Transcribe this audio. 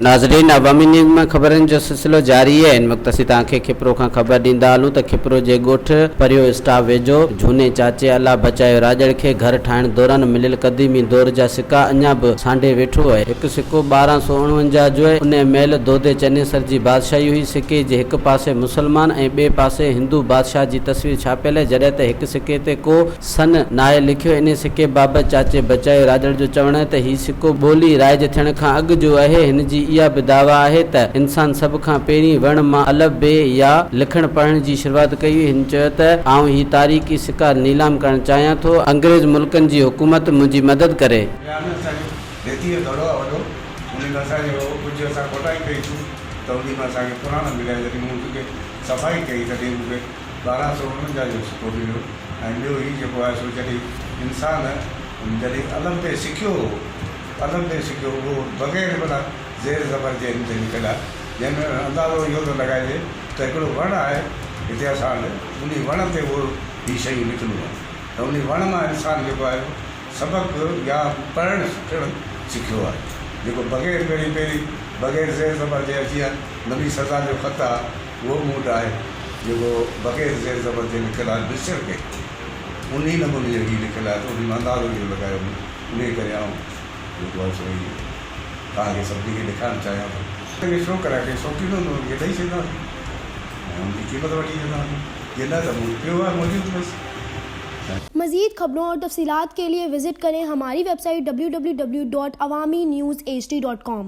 ناظرين عوامي نيوز مان خبرن جو سلسلو جاري آهي هن وقت اسين توهان کي کپرو کان خبر ڏيندا هلون ته کپرو جي ڳوٺ پريو اسٽاف ويجهو جهوني چاچي الله بچايو راڄڙ کي گهر ٺاهڻ دوران مليل قديمي دور جا سڪا اڃا به سانڍي ويٺو آهي هڪ سڪو 1249 جو آهي انهي مهل دودي چنيسر جي بادشاهي هئي سڪي جي هڪ پاسي مسلمان ۽ ٻئي پاسي هندو بادشاهه جي تصوير ڇاپيل آهي جڏهن ته هڪ سڪي تي ڪو سن ناهي لکيو. انهي سڪي بابت چاچي بچايو راڄڙ جو چوڻ آهي ته هي سڪو ٻولي رائج ٿيڻ کان اڳ جو اهي. هن جي اها به دعويٰ آهي ته انسان سڀ کان پهرين وڻ مان الف بي يا لکڻ پڙهڻ جي شروعات ڪئي هئي. هن چيو ته آئون هي تاريخي سڪا نيلام ڪرڻ چاهيان ٿو. انگريز ملڪن جي حڪومت منهنجي مدد ڪري. ميان اسان جو ريتيء جو دڙو آهي وڏو، انهي ۾ اسان جو ڪجهه اسان کوٽائي ڪئي سون ته انهي مان اسان کي پراڻا مليا، جڏهن مون ان کي صفائي ڪئي تڏهن مون کي 1249 جو سڪو مليو ۽ ٻيو هي جيڪو آهي سو جڏهن انسان جڏهن الف بي سکيو هو الف بي سکيو اهو بغير معنيٰ زير زبر جي هن تي لکيل آهي جنهن ۾ اندازو اهو ٿو لڳائجي ته هڪڙو وڻ آهي هتي اسان وٽ انهي وڻ تي اهو هي شيون لکندو آهي ته انهي وڻ مان انسان جيڪو آهي سبق يا پڙهڻ سکڻ سکيو آهي جيڪو بغير پهرين پهرين بغير زير زبر جي اچي نبي سزا جو خط آهي اهو مون وٽ آهي، جيڪو بغير زير زبر جي لکيل آهي، بشرطيڪ انهي نموني جو هي لکيل آهي ته انهي مان اندازو اهو لڳايو مون، انهي ڪري آئون جيڪو آهي سو هي توهان کي سڀني کي ڏيکارڻ چاهيان ٿو. ڪنهن کي شوق ڪرائي ڪنهن شوقين هوندو ان کي ڏئي ڇڏينداسين ۽ ان جي قيمت وٺي ڇڏينداسين، جي نه ته مون وٽ پيو آهي موجود بس. مزيد خبرون اور تفصيلات کے لئے وزٽ کریں ہماری ویب سائٹ www.awamiNewsHD.com.